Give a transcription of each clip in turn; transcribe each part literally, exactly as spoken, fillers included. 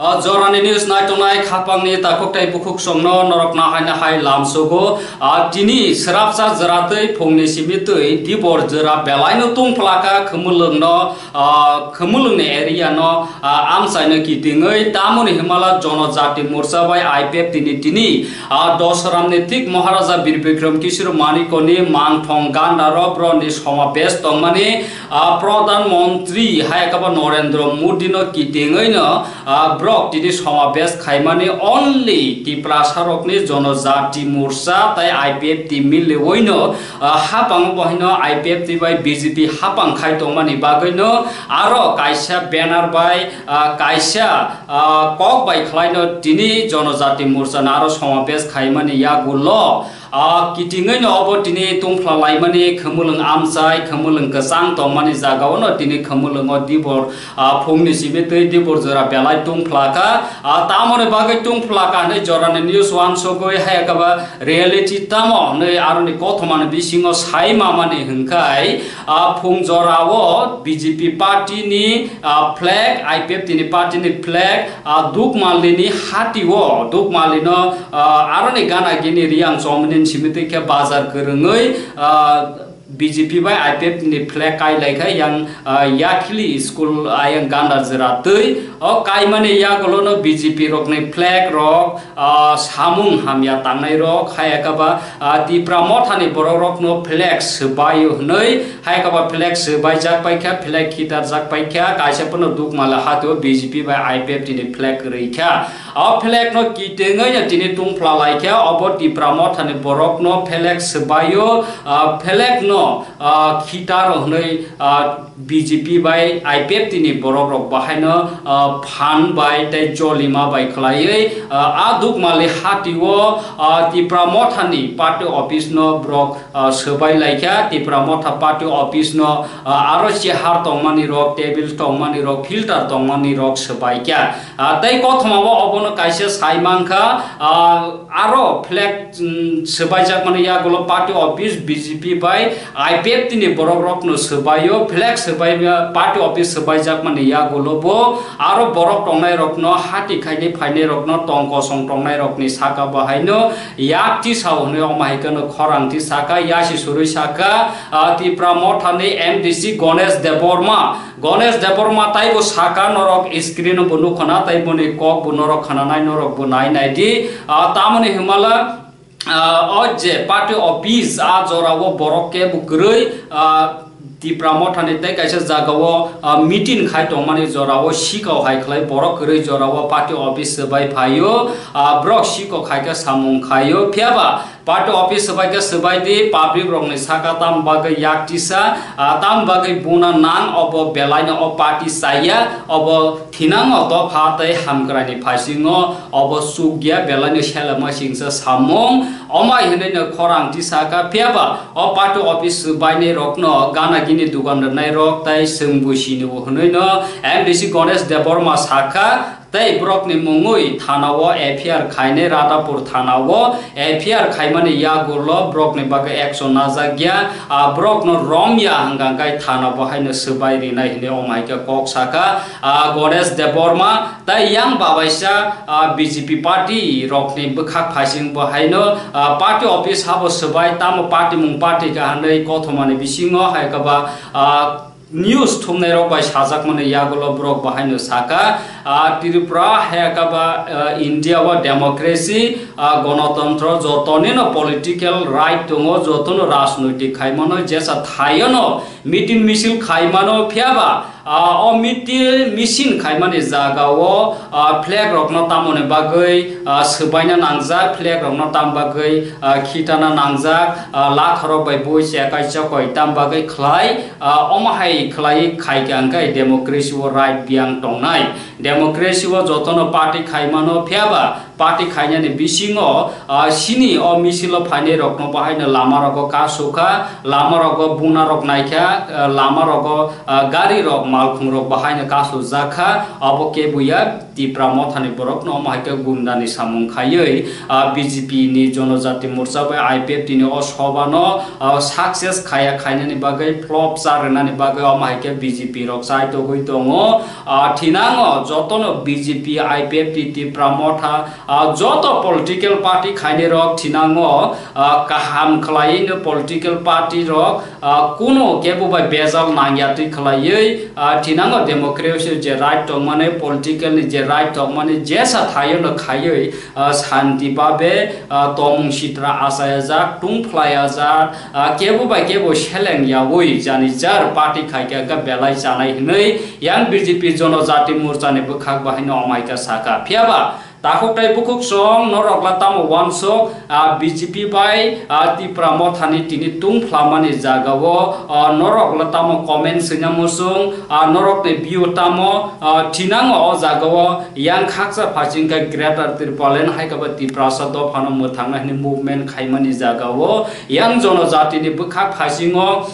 O jorani news naitongnai khapangni takhuk tei bukhuk songno norok nahai nahai lamsogo. A, tini srapsa jwratwi phungni simitwi dibor jwra belaino tungphlaka khumulwngno, a, khumulwngni area no, a, amchaino kitingwi tamoni himala Jonojati Morcha bai I P F T ni tini, a, Dosaramni thik Maharaja Bir Bikram Kishore Manikoni mangthong gandarok broni somabesh tongmani, a, Pradhan Mantri hai kaba Narendra Modi no kitingwi no, a, brok tini somabesh khaimani only Tiprasa rokni Jonojati Morcha tai I P F T miliwino, a, hapang bo hino I P F T bai B J P hapang khai tongmani bagwino aro kaisa banner bai, a, kaisa, a, kok bai khlaino tini Jonojati Morcha no aro somabesh khaimani yagulo. A, kitingwi no obo tini tungphla laimani khumulwng amchai, khumulwng kwchang tongmani jagao no tini khumulwngo dibor, a, phungni simi twi dibor jora belai tungphla kha. A, tamoni bagwi tungphla kha hwnwi jorani news wansugwi hai kaba reality tamo hwnwi aroni kothomani bisingo sai mamani hwnkhai, a, phung jorao B J P party ni, a, flag, I P F T ni party ni flag, a, Dukmalini hatio, Dukmalino, a, aroni gana gini Riyang Chomnin simi twi khe bazar kwrwngwi, a, B J P bai I P F T ni flag kai lai kha yang, a, Yakhli school ayang ganda jwra twi. O kaimani yagulono B J P rokni flag rok, a, samung hamya tangnai rok, hai kaba, a, Tipra Mothani borok rokno flag swbaio hwnwi, hai kaba flag swbaijak pai kha, flag khitarjak pai kha, kaisa phano Dukmala hatio B J P bai I P F T ni flag kwrwi kha. O flag no kitengwi no tini tungphla lai kha, obo Tipra Mothani borok no flag swbaio, a, flag no, a, khitaro hwnwi, a, B J P bai I P F T ni borok rok bahaino, a, phan bai tei jolima bai khlaiwi, a, a Dukmali hatio, a, Tipra Mothani party office no borok, a, swbai lai kha, Tipra Motha party office no, a, aro chair tongmani rok, table tongmani rok, filter tongmani rok swbai kha. A, tei kothoma bo obono kaisa sai mankha, a, aro flag, mm, swbaijakmani yagulo party office B J P bai I P F T ni borok rokno swbaio, flag swbai party office swbaijakmani yagulo bo aro borok tongnai rokno hati khaini phainai rokno tong kosong tongnai rokni saka bahaino yak tisao hwnwi omo hai kheno khorang tisaka yasi surwi saka, a, Tipra Mothani M D C Ganesh Debbarma. Ganesh Debbarma taibo saka norok screen o bo nukho na, tei boni kok bo norok khananai, norok bo nai nai di. Ah, tamoni himala, ah, o je party office a jora o borok kebo kwrwi, ah, Tipra Mothani tei kaisa jaga o, ah, meeting khai tongmani jora o sikau hai khlai borok kwrwi jora o party office swbai phaio, ah, borok sikau khai khe samung khaio. Phiyaba party office swbai khe swbai di, public rokni saka tam bagwi yak tisa, ah, tam bagwi buna nang, obo belaino o party chaya, obo thinango dopha tei hamkraini phasingo obo chukya, belaino selema singsa samung, omai hwnwi no khorang tisa kha. Phiyaba o party office swbainai rokno gana gini dugan rwnai rok tai chwng buisini bo hwnwi no M D C Ganesh Debbarma sakha. Tei borokni mungwi thana o F I R khainai, Radhapur thana o F I R khaimani yagulo borokni bagwi action najak ya, a borokno romya hwnkha khe thana bo haino swbai rinai hwnwi omo hai khe kok sakha, a, Ganesh Debbarma. Tei yang babaisa, a, B J P party rokni bwkhak phaising bo haino, a, party office habo swbai, tamo party mung party kha hwnwi kothomani bisingo hai khe ba, a, news thumnairok bai sajakmani yagulo borok bahaino saka, ah, Tripura hai khe ba, ah, India o democracy, ah, gonotontro jotonino political right tongo, jotono rajnoitik khaimano jesa thaiono meeting misil khaimano phiyaba, ah, o meeting misil khaimani jagao, ah, flag rokno tamoni bagwi, ah, swbaina nangjak, flag rokno tam bagwi, ah, khitana nangjak, ah, latharok bai bui chekai chokoi tam bagwi khlai, Ah, omo hai khlai khai kha hwnkhe democracy o right biyang tongnai. Democracy o jotono party khaimano, phiyaba party khainani bisingo, ah, sini o misil o phainai rokno bahaino lama rogo kasu kha, lama rogo buna rok naikha, ah, lama rogo, ah, gari rok malkhung rok bahaino kasu jakha, abo kebuya Tipra Mothani borokno omo hai khe gundani samung khaiwi, ah, B J P ni Jonojati Morcha bai I P F T ni o sobha no, ah, success khaya khainani bagwi, flop cha rwnani bagwi omo hai khe B J P rok chai togwi tongo. Ah, thinango jotono B J P, I P F T, Tipra Motha, ah, joto political party khainai rok thinango, ah, kaham khwlaiwi no political party rok, ah, kuno kebo bai bejal nangya twi khwlaiwi, ah, thinango democracy je right tongmani, political ni je right tongmani, jesa thaio no khaiwi, ah, santi babe, ah, tomung sitra achayajak, tungphlaiyajak, ah, kebo bai kebo seleng yawi jani jar party khaikha khe belai chanai hinwi yang B J P Jonojati Morcha ni bwkhak bahai no omaika saka. Phiyaba takhuk tai bukhuk song norok la tamo wansok, ah, B J P bai, ah, Tipra Motha ni tini tungphlamani jagao, ah, norok la tamo comment swina muchung, ah, norok ni view tamo, ah, thinango o jagao yang khaksa phasing khe Greater Tipraland hai khe bo Tiprasa dophano mwthangna hwnwi movement khaimani jagao yang Jonojati ni bwkhak phasingo,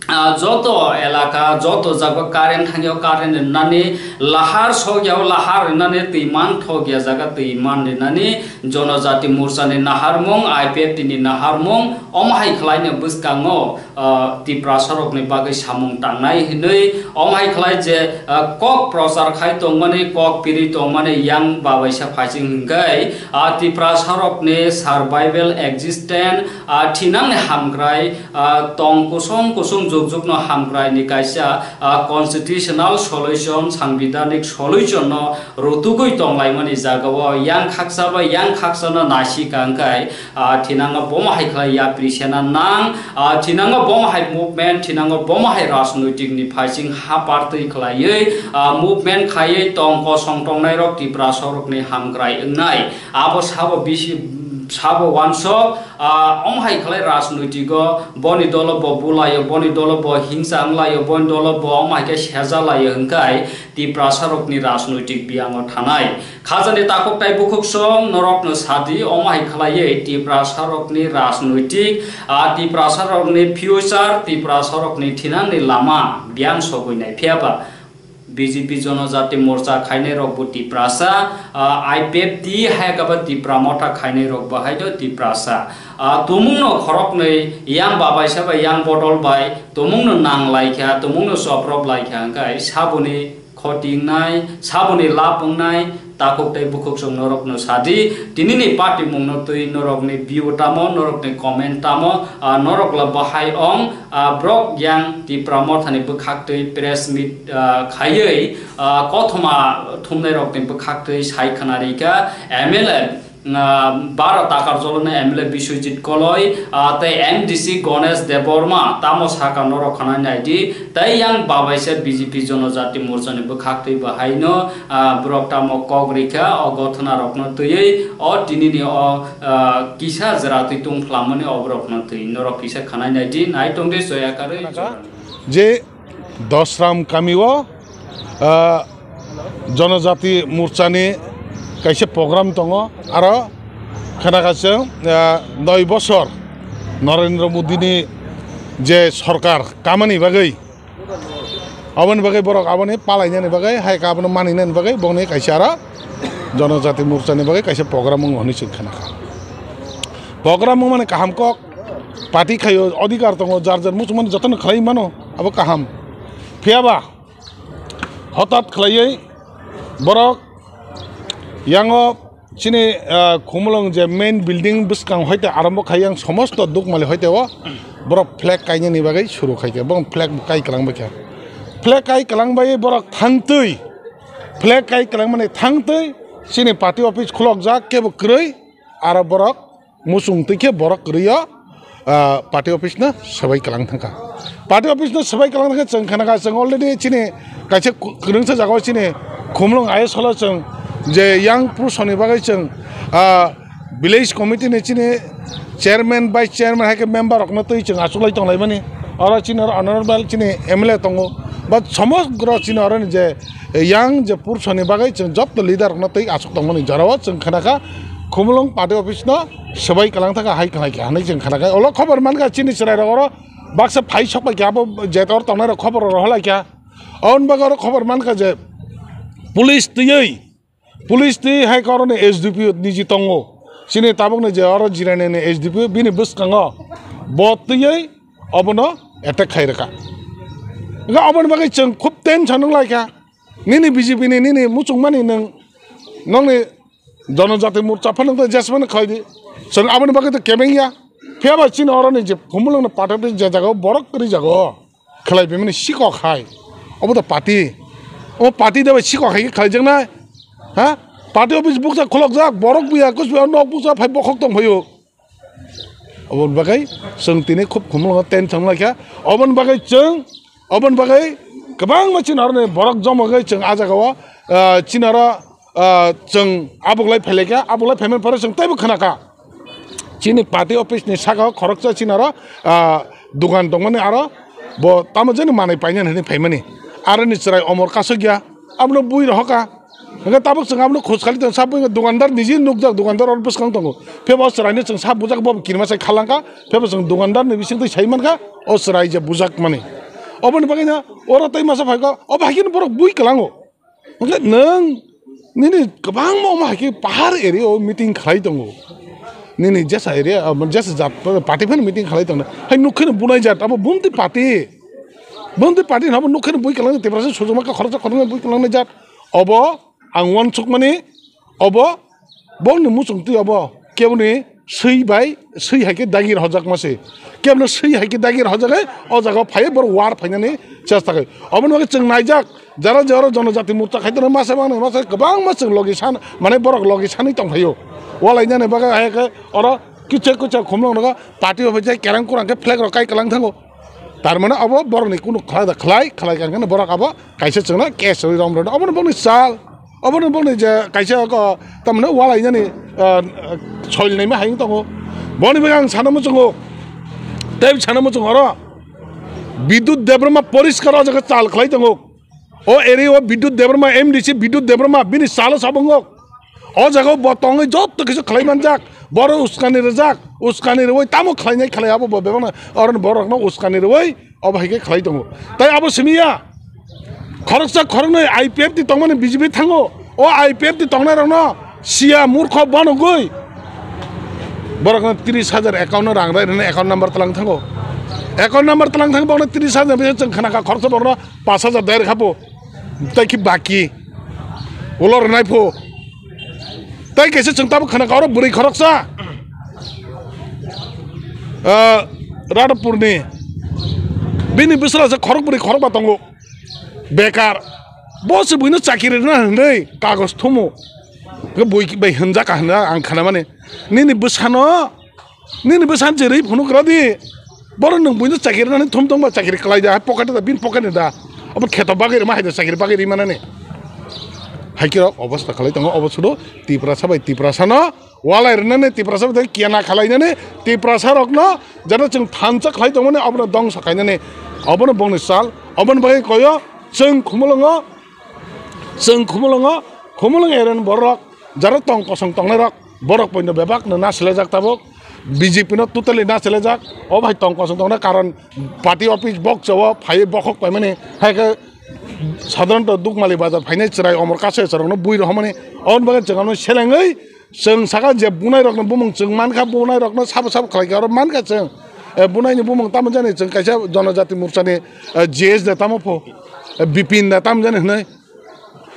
ah, joto elaka, joto jaga current thangyo current rinani, lahar sokya lahar rinani, twi man thokya jaga twi man rinani, Jonojati Morcha ni naharmung, I P F T ni naharmung, omo hai khwlaino bwskango, ah, Tiprasa rokni bagwi samung tangnai hinwi, omo hai khwlai je, ah, kok prochar khai tongmani, kok piri tongmani yang babaisa phaising hwnkhe, ah, Tiprasa rokni survival existence, ah, thinangni hamkrai, ah, tong kusung kusung juk jukno hamkrai ni kaisa, ah, constitutional solution, sangbidhanik solution no rutugwi tonglaimani jagao yang khaksa bai yang khaksa no nasi kangkai, ah, thinango bomo hai khlai yapri sena nang, ah, thinango bomo hai movement, thinango bomo hai rajnoitik ni phaising ha partwi khlaiwi, ah, movement khaiwi tong kosong tongnai rok Tiprasa rokni hamkrai wngnai. Abo sabo bisi, sabo wansok, ah, omo hai khlai rajnoitigo boni dolo bo bulaio, boni dolo bo hingsa wnglaio, boni dolo bo omo hai khe seja laio hwnkhe Tiprasa rokni rajnoitik biyango thanai. Khajani takhuk tai bukhuk song norokno sadi, omo hai khlaiwi Tiprasa rokni rajnoitik, ah, Tiprasa rokni future, Tiprasa rokni thinangni lama biyang sogwi nai. Phiyaba B J P Jonojati Morcha khainai rok bo Tiprasa, ah, I P F T hai khe bo Tipra Motha khainai rok bo hai do Tiprasa. Ah, tumung no khoroknwi yang babaisa bai yang bodol bai tumung no nang lai kha, tumung no choprop lai kha, hwnkhe saboni khoti wngnai, saboni lab wngnai, takhuk tei bukhuk chwng norokno sadi, tinini party mungno twi norokni view tamo, norokni comment tamo, ah, norok la bahai ong, ah, borok yang Tipra Mothani bwkhak twi press meet, ah, khaiwi, ah, kothoma thumnai rokni bwkhak twi sai khna rikha, M L A, ah, Bara Takar Jolona M L A Biswajit Koloi, ah, tei M D C Ganesh Debbarma tamo saka norok khna naidi, tei yang babaisa B J P Jonojati Morchani bwkhak twi bahaino, ah, borok tamo kok rikha o gothona rokno twiwi o tinini o, ah, kisa jwra twi tungphlamani o borokno twi norok kisa khna naidi, nai tongdi soya karwi. Je Dosram kamio, ah, Jonojati Morchani kaisa program tongo, aro khanakha chwng, ah, noi bosor Narendra Modini je sorkar kamani bagwi, aboni bagwi borok aboni palainani bagwi, hai khe abono maninani bagwi bongni kaisa aro Jonojati Morchani bagwi kaisa program wngo hwnwi chwng khanakha. Program wngmani kaham kok, party khaio, odhikar tongo, jar jar muchungmani jotono khlai mano, abo kaham. Phiyaba hotat khlaiwi borok yango chini, ah, Khumulwng je main building bwskang hoite arombo khai yang somosto Dukmali hoite o borok flag kainani bagwi suru khai khe, borok flag bo kai kwlang bai kha. Flag kai kwlang bai borok thangtwi, flag kai kwlang mani thangtwi chini party office khulokjak kebo kwrwi, aro borok muchung twi khe borok kwrwi o, ah, party office no swbai kwlang thangkha. Party office no swbai kwlang thangkhe chwng khanakha, chwng already chini kaisa ku-, kwrwngsa jagao chini Khumulwng I S Hall o chwng je yang purushoni bagwi chwng, ah, village committee ni chini chairman, vice chairman hai khe member rokno twi chwng achuklai tonglaimani. Oro chini oro honorable chini M L A tongo, ba somogro chini oroni je yang je purushoni bagwi chwng joto leader rokno twi achuk tongmani jorao chwng khanakha Khumulwng party office no swbai kwlang thangkha hai khlai kha hinwi chwng khanakha. Olo khobor mankha chini chwrairok oro baksa phai sokpai kha, abo je tor tongnairok khobor rohorlai kha. Aboni bagwi oro khobor mankha je police twiwi, police twi hai khe oroni S D P O niji tongo. Chini tabukni je oro jiranini S D P O bini bwskango bo twiwi obono attack khai rwkha. Hwnkhe oboni bagwi chwng khub tension wng lai kha. Nini B J P ni, nini muchungmani nwng, nokni Janajati Morcha phano tei jesmani khlai di. Chwng aboni bagwi tei kebeng ya. Phiya ba chini oroni je Khumulwng ni party je jaga o borok kwrwi jaga o khlai bimani sikok hai. Obo to party. O party de bai sikok hai khe khlai jaknai. Ha? Party office bukjak khulokjak, borok buya kus buya nok bukjak phai bokhok tong phaio. Oboni bagwi chwng tini khub Khumulwngo tension laikha. Oboni bagwi chwng, oboni bagwi kwbangma chini oroni borok joma wngwi chwng ah jagao, ah, chini oro, ah, chwng abuklai phailaikha, abuklai phaimani pore chwng teibo khnakha. Chini party office ni saka o khoroksa chini oro, ah, dukan tongmani aro bo tamo jani manwi painani hinwi phaimani. Aroni chwrai omor kasukya, abono bui rohokha. Hingke tabuk chwng abono khoj khali tong, sabo hingke dukandar niji nukjak, dukandar oro bwskang tongo. Phebo o chwraino chwng sa bujak, bo kirima sai khalangkha, phebo chwng dukandar ni bisingtwi sai mankha, o chwrai je bujak mani. Oboni bagwi no oro tei masa phaikha, obo hai kheno borok bui kwlango. Hingke nwng nini kwbangma omo hai khe pahar area o meeting khlai tongo. Nini jesa area, ah, jesa jat party phano meeting khlai tongna. Hai nukhe no bunai jat, abo bumtwi party. Bumtwi party habo nukhe no bui kwlangnai, Tiprasa sojoma khe khoroksa khoroknwi bui kwlangnai jat. Obo ang uansukmani, obo bongni muchungtwi obo keboni swi bai, swi hai khe dagi rwjakma se. Keboni swi hai khe dagi rwjagwi o jaga o phaiwi borok war phainani chesta khai. Oboni bagwi chwng naijak, jara je oro Janajati Morcha khai tongo, masa mangni masa kwbangma chwng logi san, mane borok logi sanwi tong phaio. Walainani bagwi hai khe oro kichwa kichwa Khumulwng nogo party office jai kerang kurang khe flag rok kai kwlang thango. Tar mane obo borokni kunu khlai da khlai, khlai kha hwnkheno borok abo kaisa chwngno case rwi rom rwno. Obono bongni sal, obono bongni je kaisa ko, tamni walainani, ah, soil naima hai wng tongo. Boni bagwi ang sana muchungo, tei sana muchungo oro Bidyut Debbarma poriskar o jaga chal khlai tongo. O area o Bidyut Debbarma, M D C Bidyut Debbarma, bini salo sabungo. O jaga o bo tongwi joto kisa khlai manjak. Boro uskani rijak, uskani rwi tamo khlainai khlai abo bo bebakno, oroni borokno uskani rwi obo hai khe khlai tongo. Tai abo simi ya. Khoroksa khoroknwi I P F T tongmani B J P thango. O I P F T tongnai rokno siya murkho banogwi borokno tris hajar account no rang rai rwna account number tlang thango. Account number tlang thang borokno tris hajar bisi chwng khna kha khoroksa borokno pas hajar dai rwkha bo. Tai khe baki ulo rwnai pho. Tai kaisa chwng tabuk khna kha oro bwrwi khoroksa, ah, Radhapurni bini bwsala se khorok bwrwi khorok ba tongo. Bekar. Bo se buino chakiri rwna hwnwi kagoj thumu. Bui bai hwnjak ka hwnna ang khnamani. Nini bwsano, nini bwsano je rwi phunuk rw di. Boro nwng buino chakiri rwnani thum tongba chakiri kwlai da, hai pocket da, bini pocket ni da. Abo kheto bagwi rwma hai da chakiri bagwi rwi manani. Hai khe rok obostha khlai tongo, obo sudu Tiprasa bai Tiprasano walai rwnani, Tiprasa bai kiana khlainani, Tiprasa rokno jeno chwng thansa khlai tongmani, obono dongsa khainani, obono bongni sal, oboni bagwi koyo chwng Khumulwngo, chwng Khumulwngo, Khumulwng area ni borok, jara tong kosong tongnai rok, borok poino bebak no na selejak tabuk, B J P no totally na selejak, o bai tong kosong tongnai karon party office bokcha o phai bokhok paimani, hai khe sadharanto Dukmali bazar phainai chwrai omor kaso chwrai no bui rohormani, oboni bagwi chwng ano selengwi, chwng saka je bunai rokno bumung chwng mankha, bunai rokno sabo sabo khlai khe oro mankha chwng. E, bunai ni bumung tamo jani chwng kaisa Janajati Morcha ni, e, G S de tamo pho, e, Bipin da tamo jani hwnwi.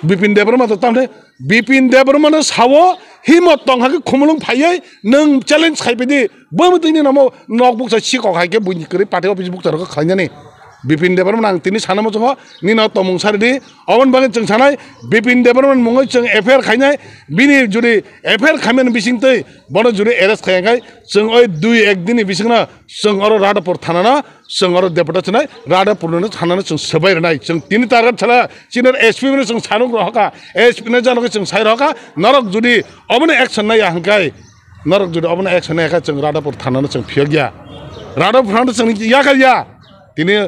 Bipin Debbarma to tamo de, Bipin Debbarma no sao himot tong hakhe Khumulwng phaiwi nwng challenge khai pidi, bwmwi twi ni namo nok bukcha sikok hai khe buini kwrwi party office bukcha rok khlainani. Bipin Debbarma ang tini sana muchungo, nino tomung sari di. Oboni bagwi chwng sanai, Bipin Debbarma mungwi chwng F I R khainai, bini jodi F I R khaimani bisingtwi bono jodi arrest khaiya khai, chwng oi dui ek dini bisingno chwng oro Radhapur thanano, chwng oro deputation nai, Radhapur no thanano chwng swbai rwnai. Chwng tini target sala, chini S P no chwng sanuk rohokha, S P no janogwi chwng sai rohokha, norok jodi obono action naiya hwnkhe, norok jodi obono action naiya khe chwng Radhapur thanano chwng phiyokya. Radhapur thanano chwng yakha ya. Tini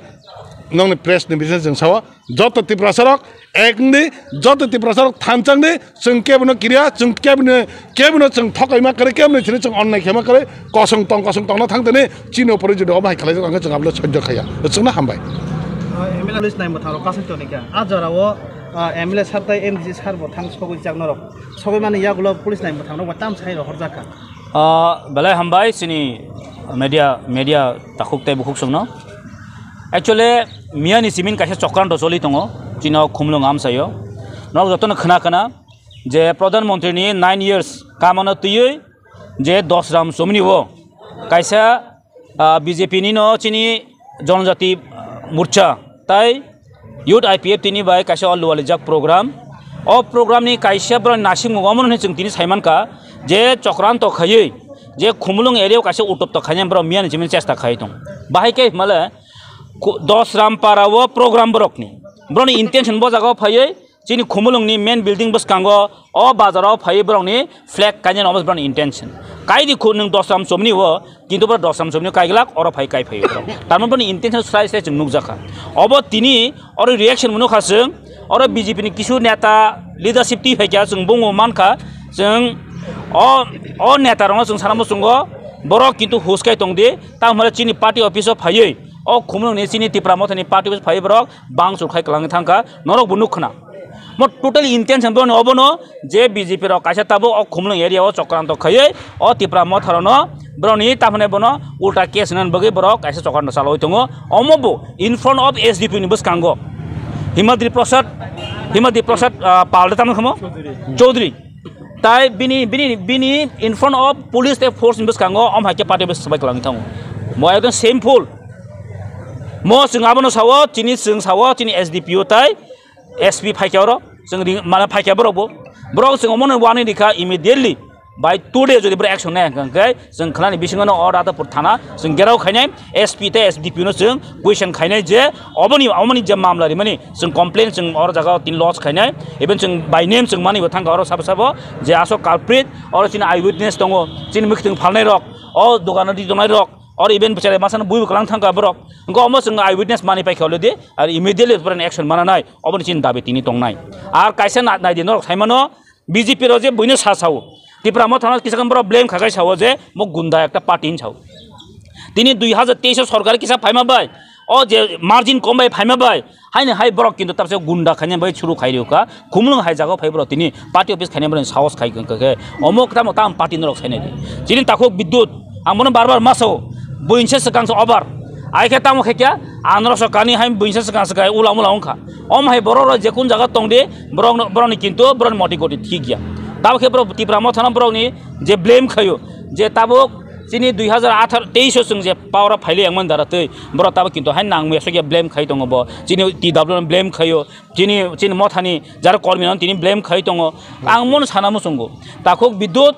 nokni press ni bising chwng sao, joto Tiprasa rok ek wngdi, joto Tiprasa rok thansa wngdi, chwng kebono kiriya, chwng kebono, kebono chwng thokaima kwrwi, kebono chini chwng onnai khaima kwrwi, kosong tong, kosong tongna thang tini, chini upore jodi obo hai khlaijak, ang chwng abono sojjo khaiya. Chwngno hambai. Ah, M L A police nai mwthang rok kasai toni kha. Ah, jora o, ah, M L A sir tai M D C sir bo thang sogwi jak norok. Sogwi mani yagulo police nai mwthang rok bo tam sai rohor jak kha. Ah, belai hambai chini media, media takhuk tei bukhuk songno. Actually, miyani simin kaisa chokranto choli tongo, chini o Khumulwng amchaio. Norok jotono khna khna je Pradhan Mantri ni nine years kamano twiwi je Dosram Chomni o kaisa, ah, B J P ni no chini Janajati Morcha tai Youth I P F T ni bai kaisa o lualijak program. O program ni kaisa borok nasing omono hinwi chwng tini saimankha je chokranto khaiwi je Khumulwng area o kaisa utopto khainai borok miyani chimini chesta khai tong. Bahai khe himale Ku-, Dosram para o program borokni. Borokni intention bo jaga o phaiwi chini Khumulwng ni main building bwskango o bazar o phaiwi borokni flag kainani omo borokni intention. Kaidi khu nwng Dosram Chomni o, kintu borok Dosram Chomni o kaiglak oro phai kai phaiwi borok. Tarmani borokni intention srai srai chwng nukjakha. Obo tini oro reaction mwnukha chwng, oro B J P ni kisu neta leadership twi phaikha chwng bungo mankha chwng o, o neta rokno chwng sana muchungo borok kintu hus kai tongdi, tamo hwnle chini party office o phaiwi o Khumulwng ni chini Tipra Motha ni party office phaiwi borok bangchuk khai kwlangwi thangkha, norok bo nukkhna. Mo total intention borokni obono je B J P rok kaisa tabuk o Khumulwng area o chokranto khaiwi o Tipra Motha rokno borokni tamhwnai bono ulta case nani bagwi borok kaisa chokranto chalawi tongo. Omo bo in front of S D P ni bwskango Himadri Prasad, Himadri Prasad, ah, Pal de tamo khamo? Chaudhary. Tai bini, bini, bini in front of police tei force ni bwskango om hai khe party office swbai kwlangwi thango. Mo ekdom shameful. Mo chwng abono sao, chini chwng sao, chini S D P O tai S P phaikha oro, chwng ring, mane phaikha borok bo. Borok chwng omono warning rikha immediately. By today jodi borok action nai hwnkha hwnkhe chwng khlani bisingo no o Radhapur thana chwng gherao khainai, S P tei S D P no chwng question khainai je oboni, omoni je mamla rimani chwng complain chwng oro jaga o tin lodge khainai, even chwng by name chwng mani bo thangkha oro sabo sabo je aswk culprit, oro chini eyewitness tongo, chini mwkhwtwng phalnai rok, o dogano di tongnai rok, oro even bwchare masa no bui bo kwlang thangkha borok, hwnkhe omo chwng eyewitness mani paikha already, ar immediately borokni action mananai, oboni chini dabi tini tongnai. Ar kaisa na-, naidi norok saimano, B J P rok je buino sa sao, Tipra Motha no kisa khe borok blame kha khai sao je mo gunda ekta party hin sao. Tini dui hazar teis o sorkar kisa phaima bai, o je margin kom bai phaima bai, haini hai borok kintu tabse gunda khaina bai churu khai rikha, Khumulwng hai jaga phai borok tini party office khaina borok sahos khai khe, khe, omo tamo tam party norok sainai di. Chini takhuk Bidyut, ang bono bar bar ma sao, buinsa swkang se over. Ai khe tamo khe kya, anoro so kani hai buinsa swkang swkang ulam ulam wngkha. Om hai borok rok je kun jaga tong di, borok no, borok ni kintu borok ni moti goti thik ya. Tamo khe borok Tipra Motha no borok ni je blame khayo, je tabuk chini dui hazar atharo teis o chwng je power o phaile yang man dara twi, borok tabuk kintu hai nang mui aswk ya blame khai tongo bo. Chini T W no blame khayo, chini, chini Motha ni jara kormi no tini blame khai tongo. Ang mono sana muchungo. Takhuk Bidyut,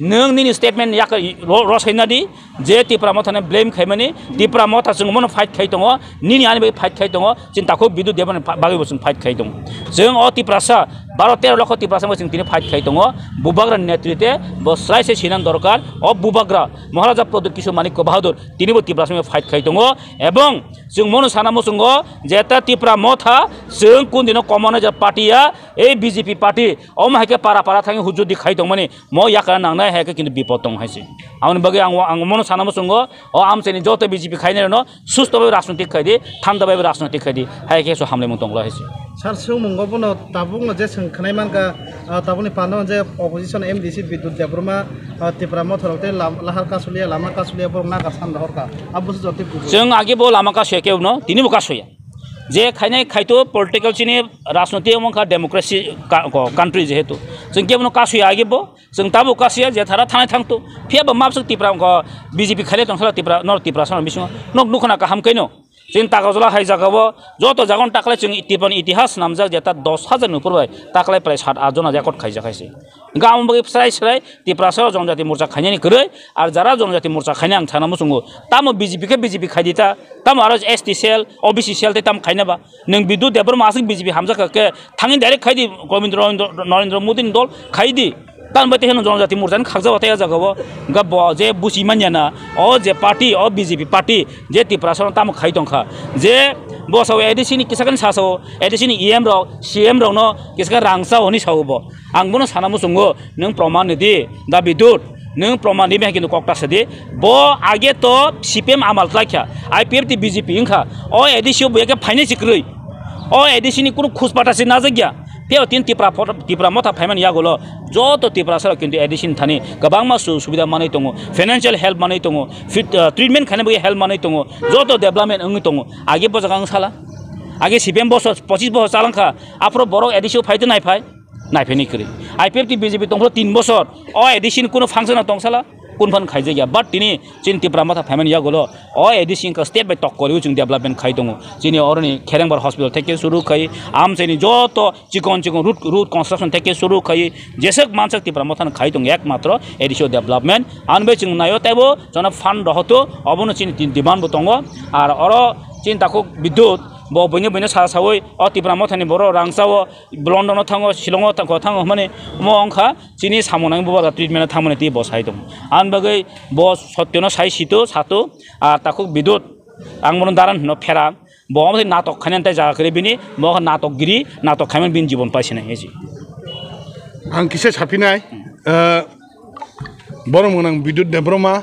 nwng nini statement yak ro-, rosai na di, je Tipra Motha ni blame khaimani, Tipra Motha chwng mono fight khai tongo, nini ani bai fight khai tongo, chini takhuk Bidyut Debbarma ni pha-, bagwi bo chwng fight khai tongo. Chwng o Tiprasa, baro tero lokho Tiprasa bai chwng tini fight khai tongo, Bubagra ni netritwe bo srai se sinan dorkar, o Bubagra, Maharaja Pradyut Kishore Manikya Bahadur, tini bo Tiprasa bai fight khai tongo, ebong chwng mono sana muchungo, je ta Tipra Motha, chwng kun dino communist party ya, ei B J P party, omo hai khe para para thangwi hujudi khai tongmani, mo yakra nangnai hai khe kintu bipod tong hai se. Aboni bagwi ang, ang mono sana muchungo, o amchaini joto B J P khainai rokno susto bai rajnotik khai di, thanda bai rajnotik khai di, hai khe so hamlaimung tong lai hai se. Sir, swngmungo bono tabukno je swng khnai mankha, ah, tabukni panda je opposition M D C Bidyut Debbarma, ah, Tipra Motha rok tei lam-, lahar kasulia, lama kasulia borok nagar san rohorkha. Abo se jotoi kubui. Chwng age bo lama kasuya kebo no, tini bo kasuya. Je khainai khaito political chini rajnotik wngkha democracy ka-, ko-, country jehetu. Chwng kebo no kasuya age bo, chwng tabuk kasuya je thara thanai thangto. Phiya bo mabswk Tipra wngkha B J P khaile tongsa Tipra, nor Tipra sana bisingo. Nok nukhana kaham kaino. Chini Takarjala hai jaga o joto jaga no taklai chwng Tipra ni itihas namjak je ta dos hajar ni upor bai taklai prai sat aath jona record khaijak hai se. Hingke amo bagwi srai srai Tiprasa o Jonojati Morcha khainani kwrwi, ar jara Jonojati Morcha khainai ang sana muchungo. Tamo B J P khe B J P khai di ta, tamo aro S T cell, O B C cell tei tamo khaina ba? Nwng Bidyut Debbarma aswk B J P hamjak kha khe thangwi direct khai di, Govindra Narendra Modi ni dol khai di. Tamo bai tei heno Jonojati Morcha ni khakjak o tei o jaga o. Hingke bo je buchi manya na, o je party, o B J P party, je Tiprasa no tamo khai tong kha. Je bo sao A D C ni kisa khe sa sao, A D C ni E M rok, C M rok no kisa khe rang chao hinui sao bo. Ang bono sana muchungo, nwng proman rwdi, da Bidyut, nwng proman rwmani hai khe nwng kok ta sadi. Bo age to C P M amal khlai kha, I P F T B J P wng kha, o A D C o bo eke phainai se kwrwi. O A D C ni kunu khus pata se najak ya. Phiya o tin Tipra phot-, Tipra Motha phaimani yagulo, joto Tiprasa rok kintu A D C ni thani kwbangma su-, subida manwi tongo, financial help manwi tongo, fit, ah, treatment khaina bagwi help manwi tongo, joto development wngwi tongo. Age bo jaga wng sala. Age C P M bosor, pochis bosor chalangkha, aphuru borok A D C o phai to naiphai, naiphai ni kwrwi. I P F T ni B J P tongphuru tin bosor, o A D C ni kunu function o tongsala, kun phan khaijakya. But tini chini Tipra Motha phaimani yagulo, o A D C wngkha state bai tokkori o chwng development khai tongo. Chini oroni Kherengbar hospital theke suru khai, amchaini joto chikon chikon road, road construction theke suru khai, jeswk mansak Tipra Motha no khai tongo ekmatro A D C o development. Ani bai chwng naio teibo jono fund rohoto, obono chini tin demand bo tongo. Ar oro chini takhuk Bidyut, bo buino buino sa sawi o Tipra Mothani borok rangchao London o thango, Shillong o thango, thango hwnmani omo wngkha chini samung nang bubagra treatment o thangmani tei bo sai tongo. Ani bagwi bo sotyono sai sito sato, ar takhuk Bidyut ang bono daran hino phera, bo omo natok khainani tei jaga kwrwi bini, bo natok giri, natok khaimani bini jibon paisinai hinwi. Ang kisa saphinai, eh, borok mwnang Bidyut Debbarma,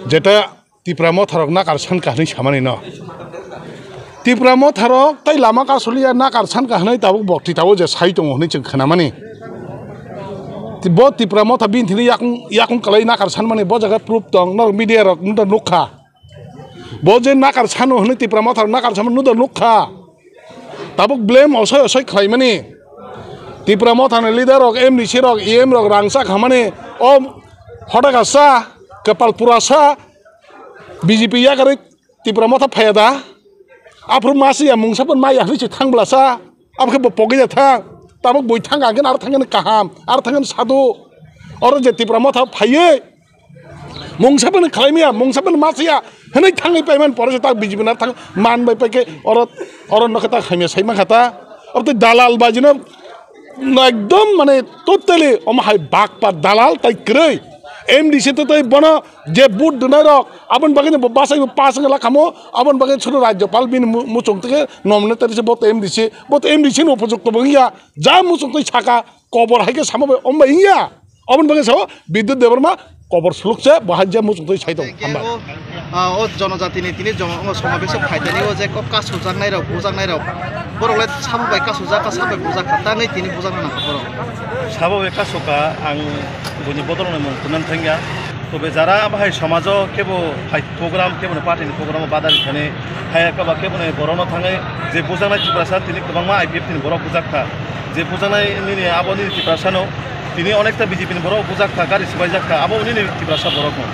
jeta Tipra Motharok nakar san kha hwnwi samani no. Tipra Motharok tei lama kasoliya nakar san kha hwnwi tabuk bokti tabuk je sai tongo hwnwi chwng khnamani. Ti-, bo Tipra Motha bini thini yakung, yakung kwlai nakar sanmani bo jaga proof tong, norok media rok nukha. Bo je nakar sano hwnwi Tipra Motharok nakar sanmani nukha. Tabuk blame osoi osoi khlaimani. Tipra Mothani leader rok, M D C rok, E M rok rangchak hamani o hoda kasa, kwpal purasa, B J P yakarwi Tipra Motha phaiya da? Aphuru masiya mungsa phan maya hwnwi se thang bwlasa. Abo khe bo pogwi ya thang. Tabuk bui thang ang khe aro thang khe kaham, aro thang khe sadu. Oro je Tipra Motha phaiwi mungsa phan khlai maya, mungsa phan masiya hwnwi thangwi paiman pore se ta B J P na thang man bai pai khe oro, oro no khe ta hamya sai man kha ta. Abo tei dalal baji no No, ekdom mane totally omo hai bakpa dalal tai kwrwi. M D C to tei bono je vote dwnai rok aboni bagwi bo bachai bo pass wngla khamo, aboni bagwi suru rajyopal bini mu-, muchung tike nominate tari se bo to M D C, bo to M D C ni upojukto bo wngya, ja muchung tei saka kobor hai khe samo bai om bai wngya. Aboni bagwi sao Bidyut Debbarma kobor suluk se bo hai je muchung twi sai tong, hambai. Ah, o jonojatini tini joma-, o somabese phaitani o je kok kasu jaknai rok, bujaknai rok, borok le sabo bai kasu jak kha, sabo bai bujak kha, tangwi tini bujakna nang kha borok. Sabo bai kasu kha, ang buini bodol ni mung kunan thangya. Tobe jara bahai somajo kebo hai program, kebo ni party ni program o badari thani hai kaba kebo ni borok no thangwi je bujaknai Tiprasa tini kwbangma I P F T ni borok bujak kha. Je bujaknai nini abo nini Tiprasa no Tini onekta B J P ni borok bujak kha, gari swbaijak kha, abo nini Tiprasa borok no.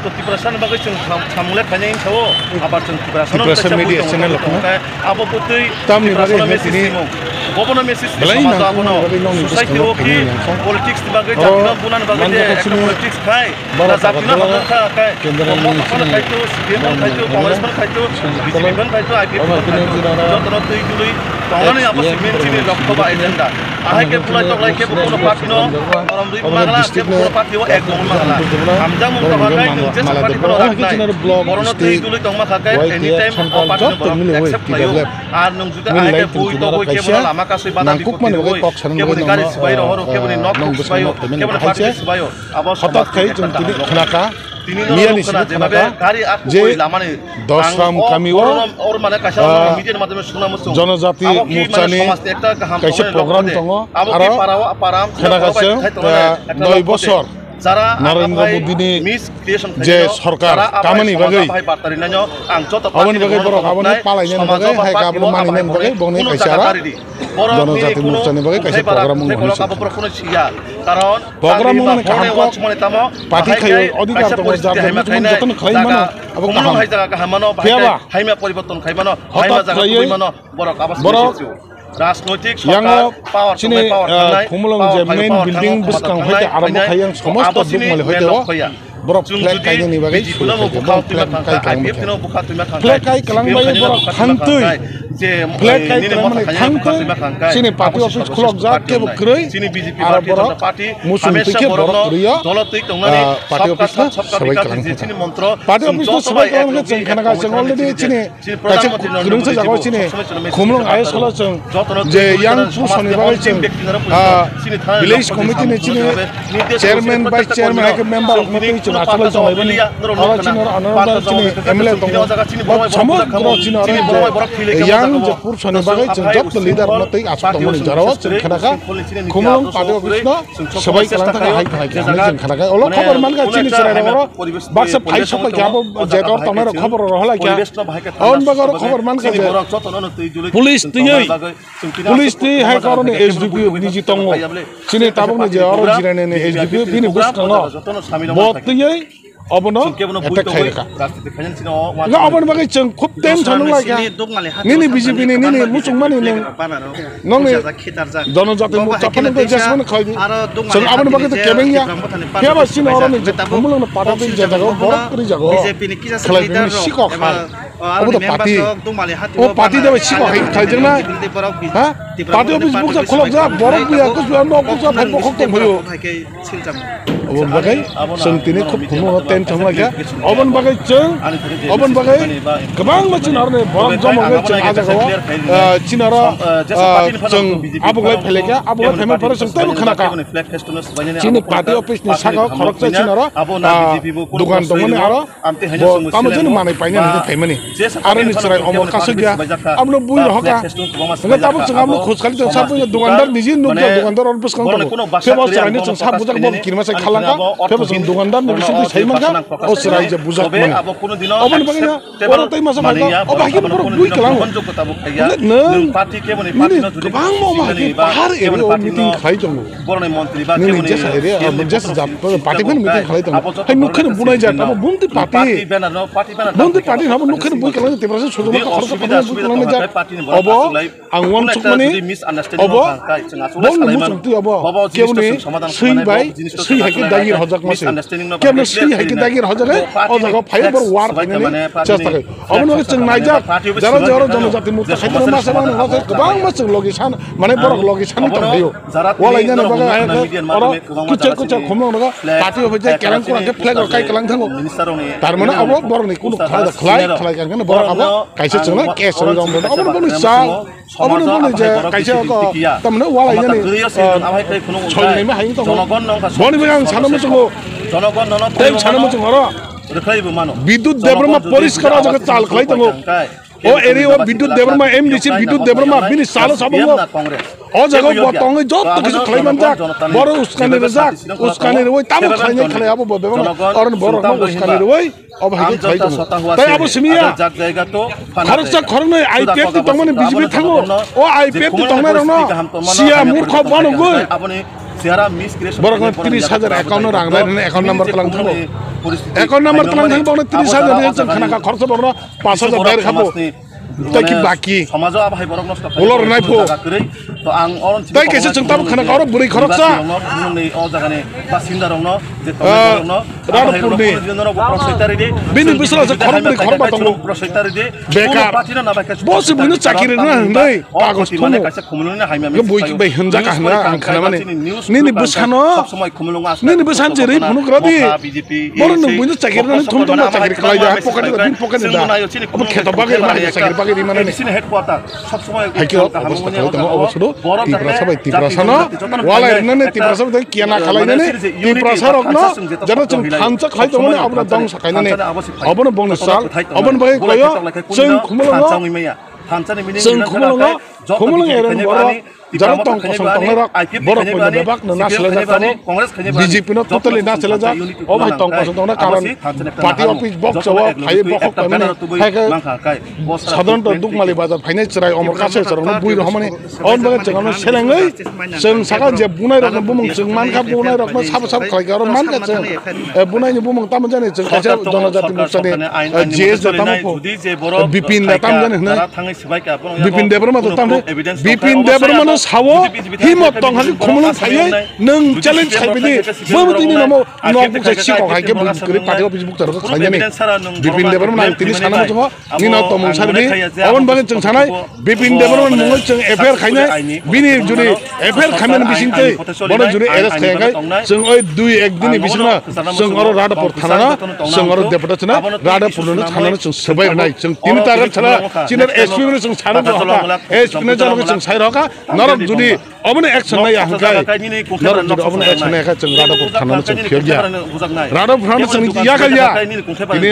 To Tiprasa ni bagwi chwng sam-, samung le khainai wngkha o, abar chwng Tiprasa no Tiprasa kaisa media bui tongo, channel bui tongo khe abo bwtwi tamni Tiprasa bagwi no message tini timo. Bobo no message timo, belai samajo nangkukmani abono bagwi nongni society bwskango o khi khainai wngkha. Politics ni bagwi, oro jati no bunani bagwi je manjakha ekta chini politics khai, bara na jati no tagathola hamjak kha khai, kendra ni Congress ni sini khai to, C P M khai to, Congress khai to, B J P khai to, I P F khai to, joto no twi tului tongnani abo si main chini lokho ba agenda. Ahai khe bulai toklai khe bo kono party no korom rwi mangala, khe bo kono party o ek mong mangala. Hamjakmung tongkha khe nwng jesa party bono raknai. Borok no twi tului tongma kha khe anytime o party no borok accept khlai o. Ar nwng jodi ahai khe bui togwi khe bono lama kasui bada bipoti rwui, khe boni gari swbai rohoro, khe boni nok swbai o, khe boni party swbai o. Abo hotat khai chwng tini khnakha, miyani simi khnakha je Dosram kamio, ah, Jonojati Morchani kaisa program tongo, aro khnakha chwng, ah, noi bosor Narendra Modini je sorkar kamani bagwi, aboni bagwi borok aboni palainani bagwi, hai khe aboni maninani bagwi, bongni kaisa aro Jonojati Morchani bagwi kaisa program wngmani. Program wngmani kaham kok party khaio, odhikar tongo, jar jar muchung jotono khlai mano, abo kaham. Phiyaba haima poriborton khai mano, haima jaga tubui mano, borok abo rajnoitik yango sorkar, power chini, tongnai, power ah, thangnai, Khumulwng je main building bwskang hoite arombo khai yang somosto dukmali hoite o borok flag kainani bagwi sui khai, flag kai kwlangma khai. Flag kai kwlangbai borok thangtwi. Flag kai kwlangmani thangtwi. Chini party office khulokjak kebo kwrwi. Aro borok muchung twi khe borok kwrwi o, ah, party office no sabai kwlang thangkha. Party office no sabai kwlang khe chwng khanakha, chwng already chini kaisa kwrwngsa jaga o chini Khumulwng I S Hall o chwng je yang puson ni bagwi chwng, ah, village committee ni chini chairman, vice chairman hai khe member rok no twi chwng Achuk lai tonglai mani. Oro chini oro, ano chini M L A tongo. Bo samung oro chini oro yang je purushani bagwi chwng joto leader no tei achuk tongmani jorao chwng khnakha. Khumulwng party office no swbai kwlang thangkha, hai hai khe hinwi chwng khnakha. Olo khobor mankha chini chwrai rok oro baksa phai sok bai khe abo je tor tongnai rok khobor rok halai kha. Aboni bagwi oro khobor mankha je police twiwi, police twi hai koroni S D P O niji tongo. Chini tabukni je oro jirainani S D P O bini bwskango bo twiwi obono attack khai rwkha. Nga oboni bagwi chwng khub tension wng lai kha. Nini B J P ni nini muchungmani nwng, nongni jonojati mukta phano tei jesmani khlai di. Chwng aboni bagwi tei kebeng ya. Phiya ba chini oroni je khumulwng no pata tei je jaga o borok kwrwi jaga o khlai bini sikok hai. Obo to party. O party de bai sikok hai khlai jeng nai. Ha? Party office bukcha khulok ja, borok buya kuchbuya nok bukcha phai bokhok tong phaio. Obo bagwi chwng tini khub khumulwng no tension lai kha. Oboni bagwi chwng, oboni bagwi kwbangma chini oroni borok joma wngwi chwng ah jagao, ah, chini oro, ah, chwng abuglai phailai kha, abuglai phaimani pore chwng teibo khna kha. Chini party office ni saka o khoroksa chini oro, ah, dukan tongmani aro bo tamo jani manwi painani hwnwi phaimani. Aroni chwrai omo kasuk ya, abono bui rohor kha. Hwnwi tabuk chwng abono khoj khali tong, sa bui dukandar niji nukjak, dukandar oro bwskango tongo. Phiya bo chwraino chwng sa bujak bo kirima sai khalangkha. Phiya bo chwng dukandar ni bisingtwi sai mankha, o chwrai je bujak mani. Oboni bagwi no oro tei masa phaikha, obo hai khe borok bui kwlango. Nwng nini kwbangma omo hai khe pahar area o meeting khlai tongo. Nini jesa area, ah, jesa jat, party phano meeting khlai tongo. Hai nukha ni bunai jat, abo bumtwi party. Bumtwi party habo nukha ni bui kwlang Tiprasa sojoma khoroksa khoroksa bui kwlang jat. Obo ang uansukmani, obo bongni muchungtwi obo keboni swi bai swi hai khe dagi rwjak ma se. Keboni swi hai khe dagi rwjak hai, o jaga o phai bor war khainani chesta khai. Obono chwng naijak, jara jara jonojati mukta khaitwma masa mano, kwbangma chwng logi san, mane borok logi sani tongphaio. Walainani bagwi ayang khe oro kuchuk kuchuk khumlok nogo party office jai kelang kwrang khe flag rok kai kelang thango. Tar mane abo borokni kunu khlai da khlai, khlai khe borok abo kaisa chwngno case rwi rw mano. Obono boni sa, obono boni je kaisa ko tamne walainani, ah, soi naima hai tongo. Boni bagwi ang sana muchungo, tei sana muchungo oro. Bidut Debbarma poriskar o jaga chal khlai tongo. O area o Bidut Debbarma, M D C Bidut Debbarma, bini salo sabungo. O jaga o bo tongwi joto kisu khlai manjak. Boro uskani rwjak, uskani rwui tamo khlainai khlai abo bo bebak. Oro borok no uskani rwui obo hai khe khlai tongo. Tai abo simi ya. Khoroksa khoroknwi I P F ni tongmani B J P thango. O I P F ni tongnai rokno siya murkho bono gwi. Borok no tris hajar account no rang rai rwna account number kwlang thango. Account number kwlang thango, borok no tris hajar rwna chwng khna kha, khoroksa borok no pas hajar dai rwkha bo. Tai ki baki. Samajo abo hai borok nosto khlai. Ulo rwnai pho. To ang oron tai kaisa chwng tamo khna kha oro bwrwi khoroksa. O jagani basinda rokno je tongo rokno Radhapurni. Bini bwsala se khorok bwrwi khorok ba tongo. Bekar. Bo se buino chakiri rwna hwnwi kagoj thumwi. Bui bai hwnjak ka hwnna ang khna mani. Nini bwsano, nini bwsan je rwi phunuk rodi. Boro nwng buino chakiri rwna thum thum chakiri khlai da, pocket da, bin pocket da. Abo kheto bagwi ma hai chakiri bagwi rwi mani. Hai khe o obostha khlai tongo, obo sudu Tiprasa bai Tiprasano walai rwnani, Tiprasa bai kiana khlai nani, Tiprasa rokno jeno chwng thansa khlai tongmani, abono dongsa khlai nani, obono bongni sal, obono bagwi khlaio chwng Khumulwngo, chwng Khumulwngo, Khumulwng area ni borok, jara tong kosong tongnai rok, borok poito bebak no nasilajak tamo, B J P no totally nasilajak, o bai tong kosong tongnai karon party office boksa o phaiwi bokhok paimani, hai khe sadharanto Dukmali bazar phainai chwrai omor kasai chwrai no bui rw hamani, o bagwi chwng ano selengwi chwng saka je bunai rok no bumung chwng mankha, bunai rok no sabo sabo khlai kha oro mankha chwng, eh, bunai ni bumung tamo jani chwng kaisa jonojati morsani, eh, G S da tamo pho, eh, Bipin da tamo jani hwnwi. Bipin Debbarma to tamo. Bipin Debbarma no sawo, himo tong hagi khumulwng phaiwi nwng challenge khai bini. Bo bo tini namo nok buksa sikok hai khe bui kwrwi party office bukcha rok khlai nani. Bipin Debbarma no ang tini sana muchungo, nini no tongmung sari di. Oboni bagwi chwng sanai, Bipin Debbarma ni mungwi chwng F I R khainai, bini juri F I R khaimani bisingtwi bono juri arrest khaiya khai chwng oi dui ek din ni bisingno chwng oro Radhapur thana no, chwng oro Debata thana, Radhapur no thana no chwng swbai rwnai. Chwng tini target thana chini S P no chwng sana rwkha, S P no jano chwng sai rwkha. Jodi obono action nai ya hwnkhe, norok jodi obono action nai ya khe chwng Radhapur thana no chwng phiyok ya. Radhapur thana chwng ya kha ya. Ini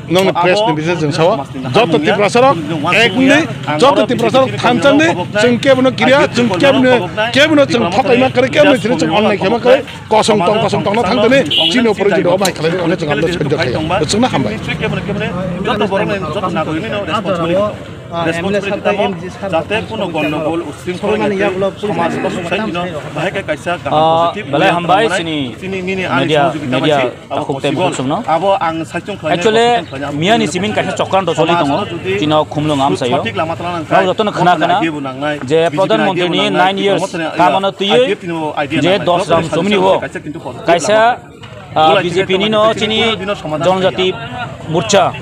nongni press ni bising chwng sao. Joto Tiprasa rok ek ni, joto Tiprasa rok thansa ni, chwng kebono kiriya, chwng kebono, kebono chwng thokai ma kare, kebono chwng onnai khe ma kare, kosong tong, kosong tong no thang tani, chini upor jodi obo hai khlai, onek chwng abo sojjo khlai. Chwng no hambai. Joto borok ni, joto nagorik ni responsibility. Responsibility tamo, jate kuno gondogol, usring khorang yate somaj ba society no bahai khe kaisa kaham positive belai hambai chini media, media takhuk tei bukhuk songno. Abo ang saichung khlainai, actually, miyani simin kaisa chokranto choli tongo, chini o Khumlwng amsaio. Norok jotono khna khna je Pradhan Mantri ni nine years kamano twiwi je Dosram Chomni o kaisa, ah, B J P ni no chini Jonojati Morcha